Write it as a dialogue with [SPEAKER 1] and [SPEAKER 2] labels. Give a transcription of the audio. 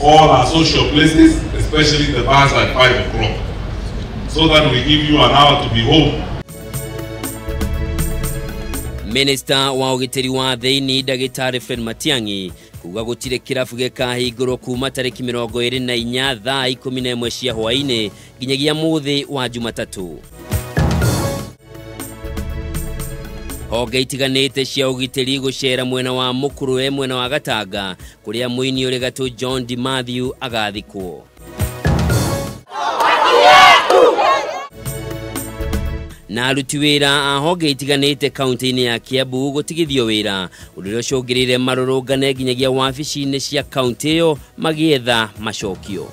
[SPEAKER 1] All our social places, especially the bars at 5 o'clock, so that we give you an hour to be home.
[SPEAKER 2] Minister wa ũgitĩri wa thĩinĩ ndagĩtarĩ Fred Matiang'i kuga gũtirĩ kĩrabu gĩkahingũrwo kuma tarĩki 24 thaa 11 cia hwaĩ-inĩ nginyagia mũthĩ wa Jumatatũ. Honge itiganĩte cia ũgitĩri gũcera mwena wa Mũkũrwe mwena wa Gatanga kũrĩa mũini ũrĩ gatũ John D. Mathew agathikwo. Na aruti wĩra a honge itiganĩte kaunti-inĩ ya Kiambu gũtigithio wĩra ũndũ ũrĩa ũcũngĩrĩire marũrũngane nginyagia wabici-inĩ cia kaunti ĩyo magĩetha macokio.